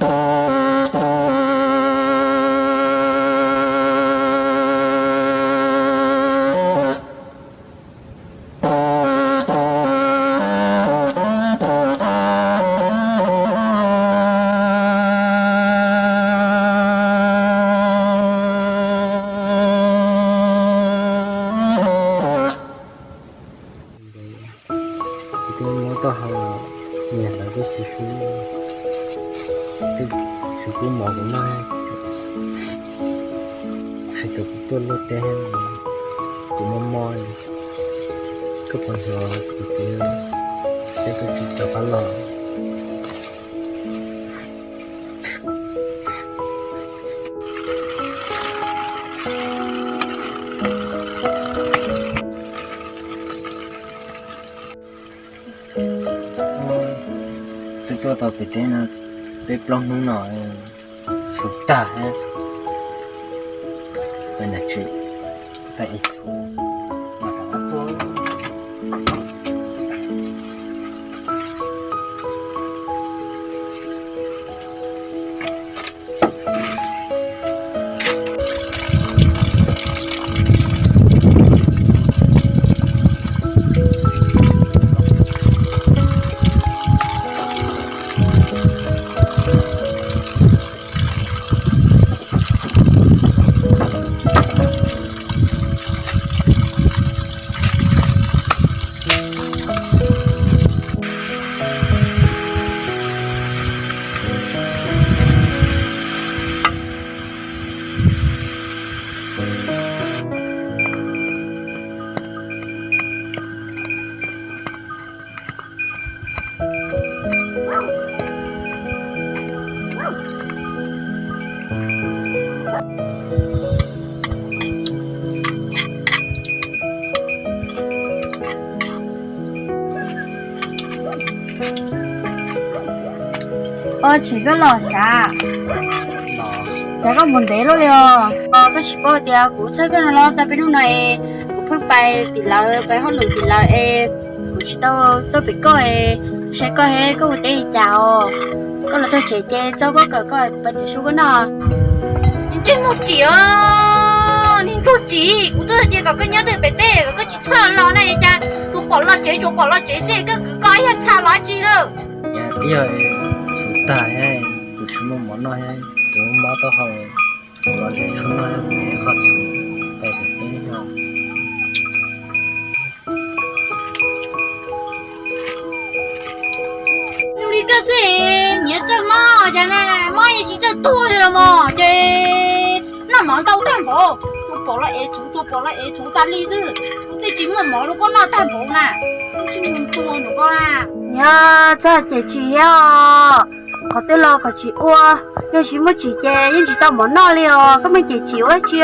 Ces twb muab taub hau, niam lawv twb tsis hlub, twb tsis pub mov kuv noj, hais tias kuv tuaj luaj teb, kuv mob mob, koj puas hnov kuv txiv, seb koj tsis tso qab los. Twb tuaj tau pem teb no peb plaub hnub no, txhuv tag, peb niam tsev, peb ev txhuv mas rov qab tuaj. Ua tsis koj los sav, cas koj mus ntev luaj li os? Koj tsis paub tias kuv txhawj koj no los tau peb hnub no es kuv pheej pais tim lawv, pais hauj lwm tim lawv es kuv tsis tau tuaj pem koj es, saib koj es koj ua teb li cas os? Koj los txog tsev ces txog koj kawm koj pais nrhiav su koj noj. Niag ntsej muag tsim os, niag ntsuag tsim, kuv twb hais tias kom koj nyob twj pem teb kom koj tsis txhob los na, cas tsuas pom los tsev, tsuas pom los tsev xwb, koj kwv koj ib yam txha los dab tsi lawm. Yog txhuv tag, kuv tsis muaj mov noj, kuv mob taub hau, los tsev tsis noj, kuv qhov txhuv pem teb no. Nug li koj xwb, niam txawj mob cas na, mob yeej tsis txawj tuag li los mog, ces noj mov ntau tag npaum, tsuas pom los ev txhuv, tsuas pom los ev txhuv tas li xwb, tej tsis muaj mov los koj noj tag npaum na, tsis muaj tua nrog koj na. Niam, txhob cem tsis thiab os, qhov twg los kom tsis ua, yog tsis muaj tsim ces yeej tsis tau mov noj li os, koj muaj cem tsis ua tsi.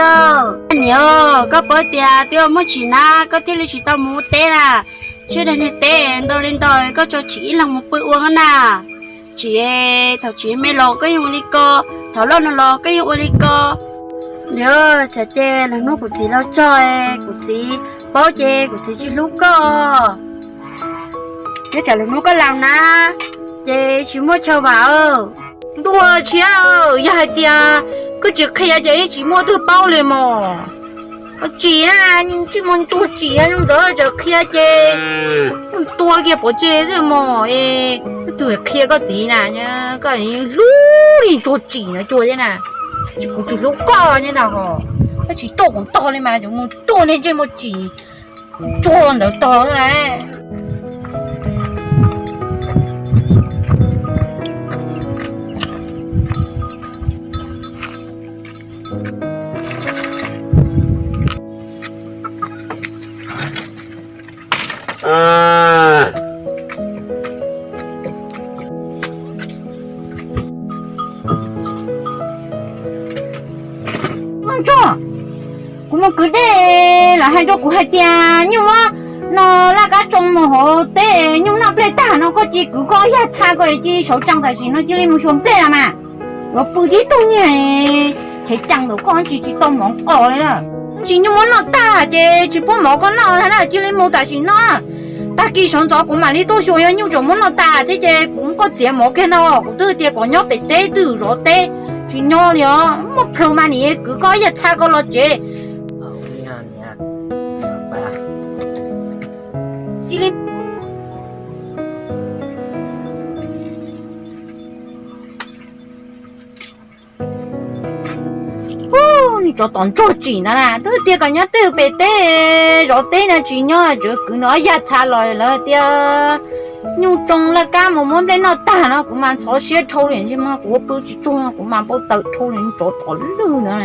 Niam, koj paub tias twb muaj tsim na koj thiaj li tsis tau mus ua teb na, tshuav dag niag teb ntau li ntau koj tso tsim ib leeg mus pw ua hab na. Tsim, thaum tsim me los koj yeej ua li ko, thaum loj no los koj yeej ua li ko. Niam, tsam ces lwm hnub kuv txiv los txog, kuv txiv paub ces kuv txiv tsis hlub koj. Nyob tsam lwm hnub koj laus na, ces tsis muaj chaw vam. Ntuj, tshiab, yog hais tias koj tsis qhia ces yeej tsis muaj twg paub li mog. Tsis na, tsis muaj ntsuag tsis na, nkawd txawm qhia ces tua kiag pov tseg xwb mog. Koj tus qhia koj txiv na, koj hlub li ntsuag tsis no cuag thiab na. Kuv tsis hlub koj thiab na ho. Koj tsis tuaj kuv tog li mas yuav mus tuaj niag ntsej muag tsis ntsuag ntawd tog xwb na. Ntsuag, kuv mus kwv dej, lawv hais rau kuv hais tias nyuj muab no laj kab tsoo mus hauv teb, nyuj noj nplej tag no koj cia kwv koj yaj txha ko cia sawv tsees tam sim no cia li mus xyuas nplej los mas. Yuav pw tib tug niag chev cees ntawm koj tsis tsis tau mov qos li na. Tsis nyuj muab noj tag ces tsis pub mov koj noj na, cia li mus tam sim no. Tag kis sawv ntxov kuv mam li tuaj xyuas, yog nyuj tseem muab noj tas thiab ces kuv muab koj txiav mov kiag ntag. Kuv twb tias kom nyob pem teb twb zov teb, tsis nyob li os. Muaj plhws mas nim kwv koj yaj txha koj los tsev. Ub, niag tsov tom ntsuag tsim ntawd na, twb tias kom nyob twj pem teb zov teb no tsis nyob, tseem kwv nws ob yaj txha los. Lawv tias nyuj tsoo laj kab mus muab nplej noj tag no, kuv mas ntxhov siab dhau li, ntsej muag kuv ua pw tsis tsuag, kuv mas npau taws dhau li, tsov tom lwj no.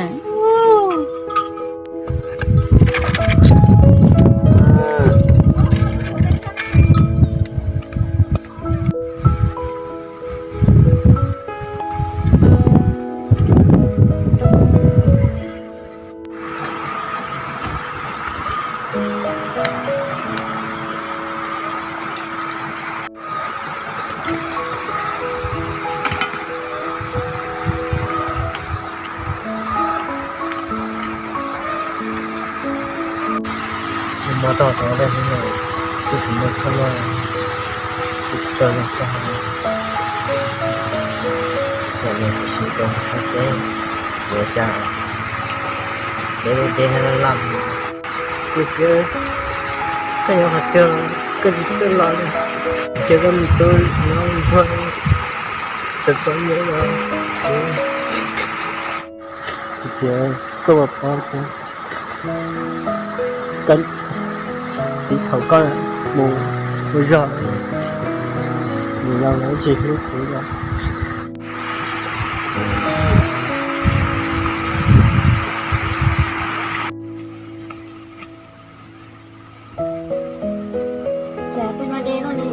Mob tau tau dej hnub no, twb tsis muaj tshuaj noj, twb tsis tau noj tshuaj, kom niam sim rau sab teb, yuav cas dev dev laj laj. Kuv txiv, koj yuav qhov twg koj tsis txawj los li, ces koj mus tu nov ntxuag txom txom nyem los txiv. Kuv txiv, koj puas paub tias koj txiv thaum koj mus ua zog, mus los lawv tsis hlub kuv li. Cas twb muaj dej luaj li.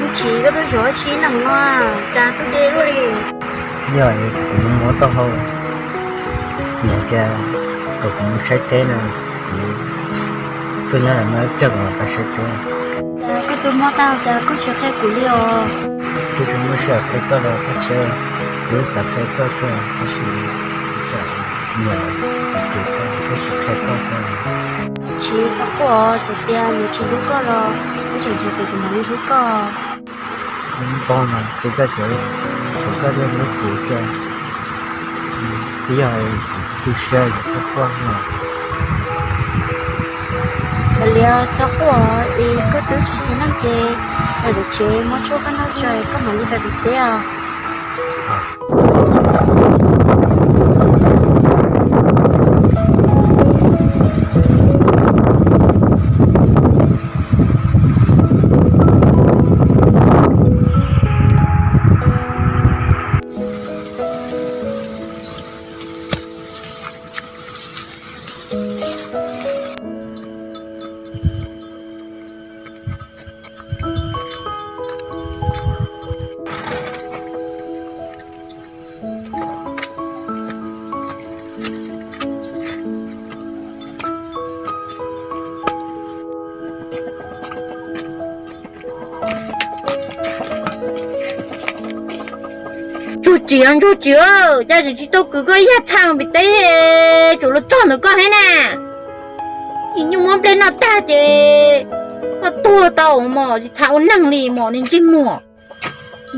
Ub, tsis, koj twb zov tsis neeg no, cas twb dej luaj li. Yog kuv mob taub hau, nws tias kom kuv mus saib teb na, kuv tuaj nyob ntawm no ib pliag kuv mam pais saib teb. Cas koj twb mob tau cas koj tsis qhia kuv li os? Kuv tsis muaj sij hawm qhia koj los koj txiv, kuv xav qhia koj kawg tab sis nyiam kuv khev koj, kuv tsis qhia koj xwb. Tsis txhob quaj, txawm tias nws tsis hlub koj los kuv tseem ntshaw tias kuv mam li hlub koj. Npog mas ces koj tseem tshuav koj thiaj hlub kuv xwb. Twb yog kuv tu siab yog koj quaj no. Kav liam, txhob quaj es koj twb tsis xis neej ces pais tom tsev muab tshuaj koj noj tso es koj mam li pais pem teb os. Ntsuag Tsim, Ntsuag Tsim, cas tseem tsis tau kwv koj yaj txha mus pem teb, tsuas los txog ntawm koj thiab na. Ib nyuag muab nplej noj tag ces koj tuag tau mos, tsis tham ua neeg li mos, niag ntsej muag.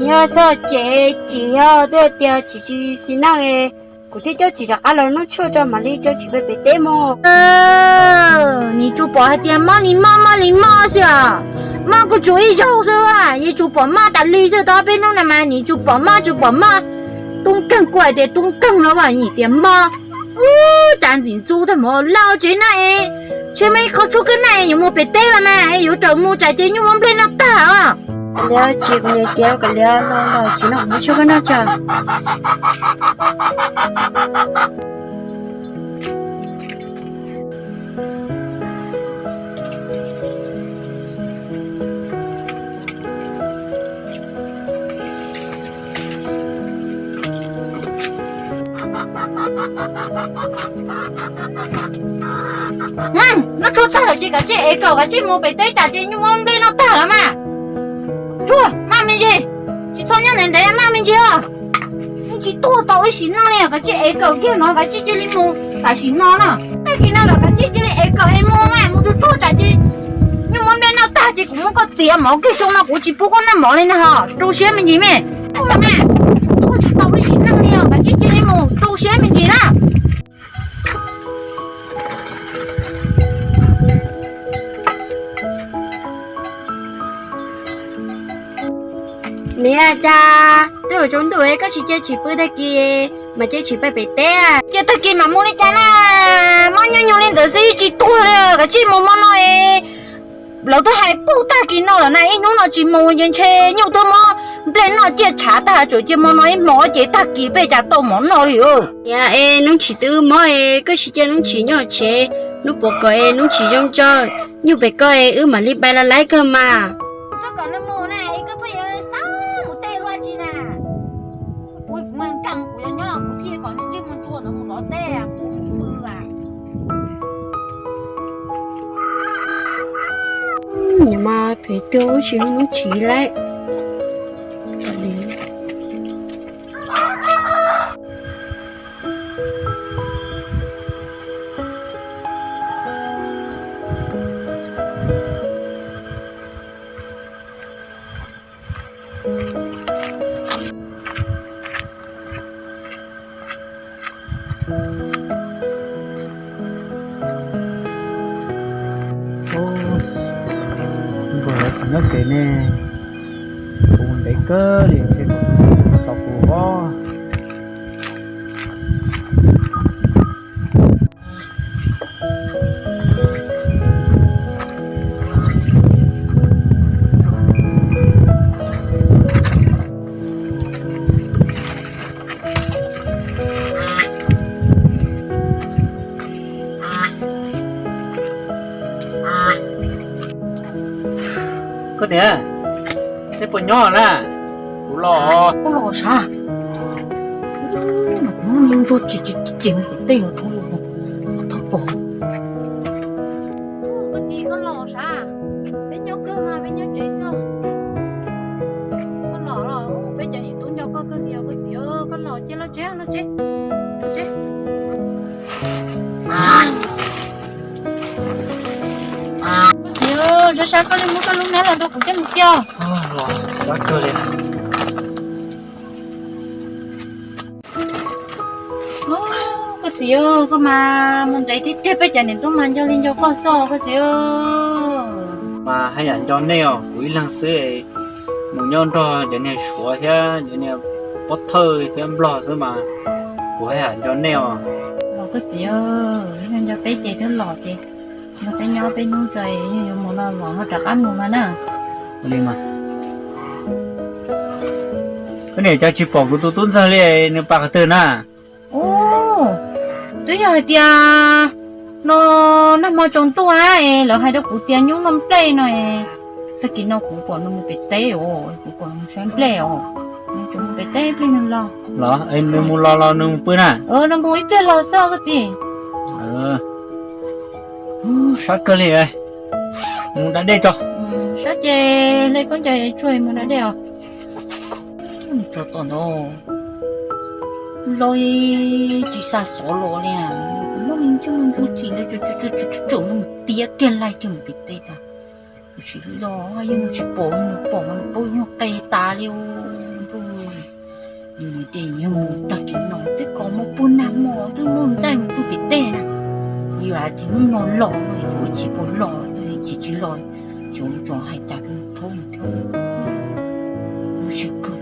Yog txog ces Tsim, yog twb tias Tsim tsis xis neej, kuv thiaj coj Tsim rov qab los noj tshuaj tso mam li coj Tsim pem pem teb mog. Nim tsuas pom hais tias mob li mob, mob li mob xwb os. Mob kuj tsuas ib zaug xwb, yeej tsuas pom mob tas li xwb. Tau peb hnub no mas nim tsuas pom mob, tsuas pom mob. Tub nkeeg kuj hais tias tub nkeeg no mas yim tias mob. Ub, cas ntxim ntxub tag mov, los tsev na es, ntshe muaj ib qho tshuaj koj noj es yuav mus pem teb los mas es yuav raws mus tsam ces nyuj muab nplej noj tag os. Kav liam, Tsim, kuv niam tias kav liam, los los Tsim, noj kuv muab tshuaj koj noj tso. Noj tshuaj tag lawm ces kav tsij ev kawm kav tsij mus pem teb tsam ces nyuj muab nplej noj tag lawm mas. Tshuaj maj me ntsis, tsis txhob nyob ntev ntev maj me ntsis os. Yeej tsis tuag tau ib sim neej li, kav tsij ev kawm kiag no kav tsij cia li mus tam sim no na. Tag kis no los kav tsij cia li ev kawm es mus mas mus tsuag tsuag tsam ces nyuj muab nplej noj tag ces kuv muab koj txiav mov kiag xyoo no kuv tsis pub koj noj mov li na ho. Rau siab me ntsis me. Tuag tsis tau ib sim neej li os, kav tsij cia li mus rau siab me ntsis na. Niam, cas twb yuav tsaus ntuj koj tsis cia tshis pw tag kis mas cia tshis pw pem teb? Cia tag kis mam mus li cas na, mob nyob nyob li ntawd xwb tsis tuag li, kav tsij mus hmo no es lawv twb hais puag tag kis no lawm na, ib hnub no tsis mus ces ntshe nyuj twb muab nplej noj ciaj tshav tag, tsuas cia hmo no ib hmo ces tag kis peb cas tau mov noj li. Niam, es Noob Tshis twb mob es koj tsis cia Noob Tshis nyob tsev, Noob puas kom es Noob Tshis zoo ntsws, nyuj pem koj es wb mam li pais los laib kawg mas. Koj kom nws mus na es koj pheej yuav xav mus tej luaj tsi na. Kuv mas nkees kuv yuav nyob kuv thiaj kom nws ntsej muag ntsuag no mus lov teb kuv mus pw as. Niam mas phem twg ua tsis Noob Tshis laib. Nkaus lawv tsis nyob tsev ne, kuv mus ntev kawg li ntshe tau kuv os. Koj niam, neb puas nyob na? Kuv los, kuv los sav. Kuv muab ntsuag tsis ces mus tej no thoob, thoob pom. Koj txiv, koj los sav? Peb nyob kawg mas, peb nyob tsev xwb. Koj los los, peb cov niam tub nco koj kawg li os koj txiv. Koj los ces los tsev, los tsev, los tsev. Koj txiv, sab sab koj li muab koj lub hnab los rau kuv thiab mus txiv. Koj txiv, koj mas mus ntev tiag tiag, peb cov niam tub mas nco li nco koj xwb koj txiv. Mas haj yam nco nej os, kuv ib leeg xwb, mus nyob nrog cov niag Suav thiab cov niag Pob Thawj thiab Nplog xwb mas kuv haj yam nco nej os. Los koj txiv, nco peb ces twb los ces nrog peb nyob peb hnub tso, yog yuav mus no los ho rov qab mus mas na. Ua li mas. Koj niam, cas tsis pom kuv tus tub ntxawg li, nws pais qhov twg na? Ub, twb yog hais tias no nag hmo tsaus ntuj na es lawv hais rau kuv tias nyuj noj nplej no es, tag kis no kuv kom nws mus pem teb os, kuv kom nws saib nplej os, nws tsuas mus pem teb ib pliag nws los. Los, nws mus los los nws mus pw na? Nws mus ib pliag los xwb koj txiv. Sab kawg li, mus da dej tso. Sab ces hle khaub ncaws tsuag mus da dej os. Tso tom no, los tsis xa xov los li, muaj me ntsuj ntsuj tsis ntawd tsuas mus tiav kiag laig kiag mus pem teb tas. Kuv tsis los yeej tsis pom, nws pom nws paub nyuag qe tas li. Nws tias yog mus tag kis no twb kom mus puag nag hmo twb muaj nqaij mus pw pem teb na. Yog hais tias hnub no los no kuv tsis pom los, tsis tsis los, ces ua tso hais cas rau nws thiab. Lub siab kawg.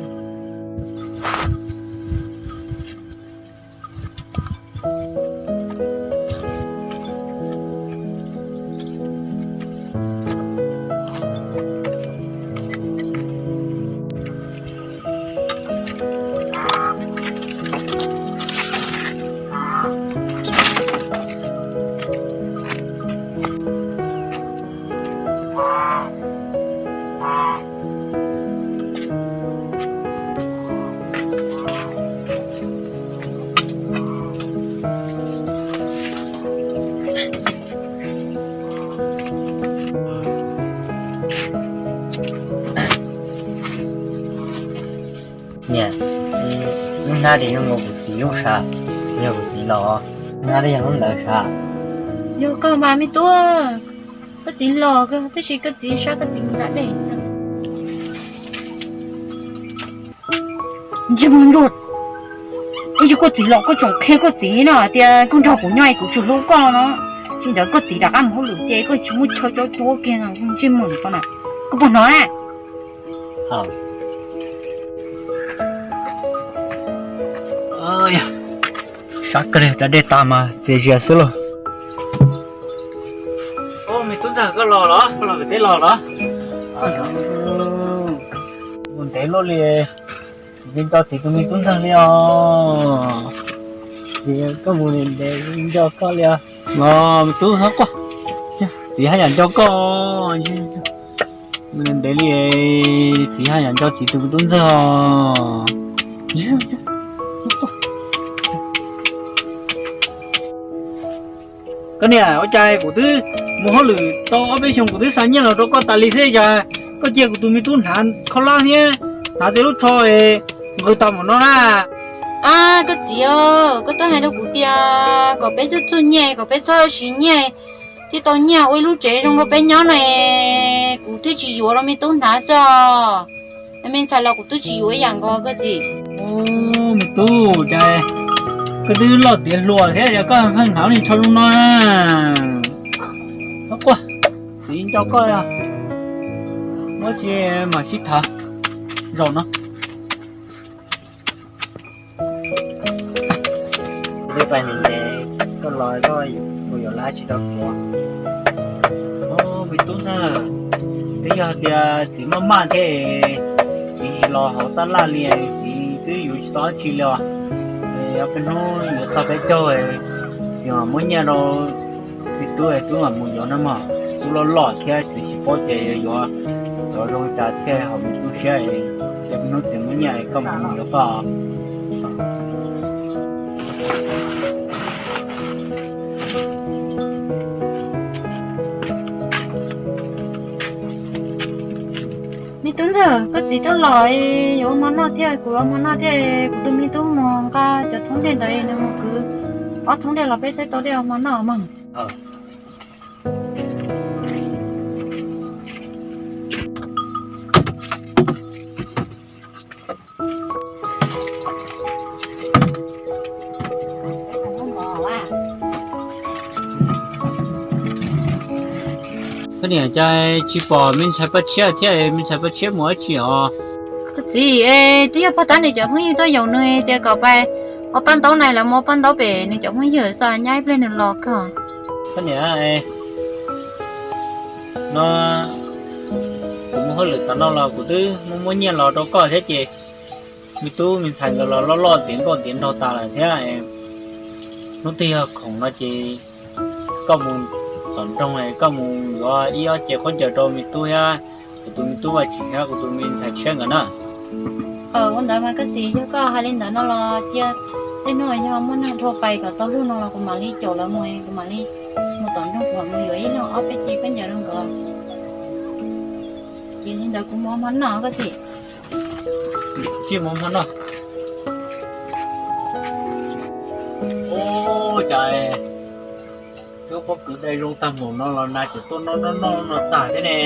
Niam, wb hnab ces yog kuv txiv lub sav, yog kuv txiv los, wb hnab twb yog lub ntawd sav. Yog koj mas me tub, koj txiv los kawg, tab sis koj txiv saib koj txiv mus da dej xwb. Ntsej muag ntsuag, ib tsam koj txiv los koj tseem qhia koj txiv no hais tias koj nrog kuv nyob es kuv tsis hlub koj no. Tsis ntawd koj txiv rov qab mus hauj lwm ces koj tsis muaj chaw cov cuab kiag no, ntsej muag ko na, koj puas hnov na? Sab kawg li, da dej tas mas txias zias xwb lauj. Me tub ntxawg, koj los los, koj los pem teb los los? Mus ntev luaj li, tsis nco txiv tus me tub ntxawg li os. Txiv, koj mus ntev nco koj li os. Me tub, txhob quaj, txiv haj yam nco koj. Mus ntev li, txiv haj yam nco txiv tus me tub ntxawg os. Koj niam, ua cas kuv twb mus hauj lwm tau ob peb xyoos kuv twb xa nyiaj los rau koj tas li xwb, cas koj cia kuv tus me tub hnav khaub hlab thiab hnav tej lub tsho nqws tau mus no na? Ab, koj txiv, koj twb hais rau kuv tias kom peb txhob txuag nyiaj, kom peb txhob siv nyiaj, thiaj tau nyiaj ua ib lub tsev zoo rau peb nyob no, kuv thiaj tsis yuav rau me tub hnav xwb os. Me ntxhais los kuv twb tsis yuav ib yam nkaus koj txiv. Me tub, cas koj twb loj tiav hluas thiab es koj pheej hnav lub tsho zoo no na? Txhob quaj, txiv nco koj os. Muab tsis mam sib tham zaum no. Pais ntev, koj los koj mus yuav lab tsis tau kuv. Me tub ntxawg, twb yog tias txiv maj maj thiab, txiv tsis los hauv tab laj li, txiv twb yuav tsis tau dab tsi li os. Ob peb hnub yuav txog peb caug, txiv mam muab nyiaj rau me tub, tub mam mus yuav no mog. Tub loj loj thiab txiv tsis paub ces yuav yuav cov zoo cas thiaj haum me tub siab. Ob peb hnub txiv muab nyiaj koj mam mus yuav koj. Me tub ntxawg, koj txiv twb los, yuav ua mov noj thiab, kuv ua mov noj thiab, kuv tus me tub mus nqa cov thoob dej ntawd nws mus kwv ob thoob dej los peb thiaj tau dej ua mov noj mog. Koj niam, cas tsis pom me ntxhais Paj Tshiab thiab, me ntxhais Paj Tshiab mus dab tsi os? Koj txiv, twb yog pog tab nws cov phooj ywg tuaj yaum nws tias kom pais ua paj ntaub na, lawv mus ua paj ntaub pem nws cov phooj ywg xwb, nyab ib pliag nws los kawg. Koj niam, no kuv mus hauj lwm tas no los kuv twb muab muab nyiaj los rau koj thiab ces me tub me ntxhais nkawd los loj loj tiav nkauj tiav nraug tas lawm thiab. Hnub twg yog khoom no ces koj mus tom nroog, koj mus yuav ib ob ce khaub ncaws rau me tub thiab kuv tus me tub Vaj Tsim thiab kuv tus me ntxhais Tshiab nkawd na. Ua ntawd mas koj txiv, yog koj hais li ntawd no los cia tej hnub yog muaj neeg dhau pais kom tau lug no los kuv mam li caum lawv mus, kuv mam li mus tom nroog kuv mam mus yuav ib leeg ob peb ce khaub ncaws rau nkawd. Ces li ntawd kuv mus ua hmo noj koj txiv. Ua cas lub pob kws dai zoo tag npaum no los nas tseem tuaj noj noj noj no tag thiab ne.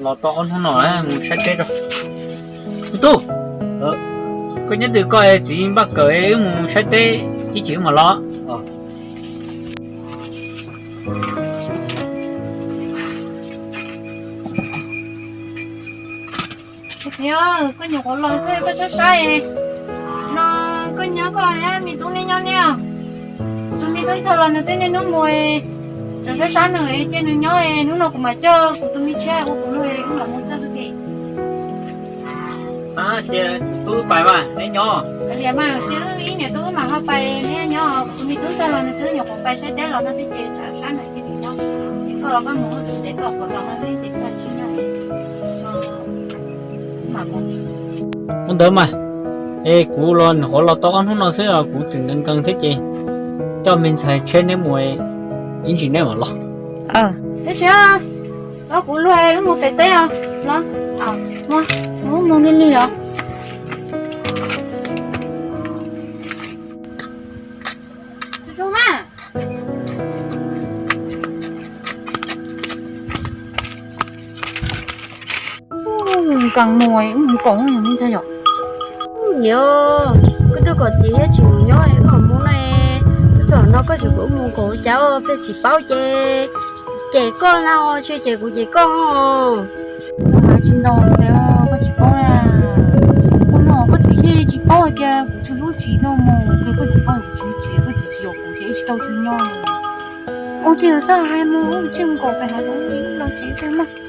Los tau ob hnub no mus saib teb rau. Me tub, koj nyob twg koj txiv npaj kawm wb mus saib teb ib chim wb mam los. Txiv, koj nyuam qhuav los xwb koj sab sab no, koj nyob koj, me tub neb nyob neb. Kuv tus me tub ntxawg los nws twb niaj hnub mus, tsam sab sab nws cia nws nyob, hnub no kuv mam coj kuv tus me tshiab ua kuv luag wb mam mus xwb koj txiv. Cia tub pais mas neb nyob. Cia wb ib niam tub mam ho pais neb nyob, kuv tus me tub ntxawg los nws twb nyuam qhuav pais saib teb los no thiab ces tsam sab nws cia nws nyob. Koj los koj mus ua tus ntev koj qhuav los no thiab ces koj tsis nyob. Ua ntawd mas, es kuv los nyuam qhuav los tau ob hnub no xwb os, kuv tseem nkees nkees thiab ces coj me ntxhais Tshiab neb mus ib ntsis neb mam los. Tab sis los kuv luag wb mus pem teb os los. Ua, mus li li los. Nkees mus mus kaum ntag yom. Niam, koj tuaj kom txiv thiab tsis mus nyob es koj mus no, tuaj txog no koj tseem kom mus nkaum cas, peb txiv paub ces txiv cem koj na, tsis cem kuv cem koj. Txhob hais tsis ntau ntxiv, koj tsis paub na. Ua no koj txiv thiaj tsis paub hais tias kuv tsis hlub txiv no mus, ces koj txiv paub kuv tsis hlub txiv, koj txiv tsis yuav kuv ces wb tsis tau tu nyob. Ua tias txhob hais mus, wb tsis mus nkaum pem hav zoov, los tsev xwb mog.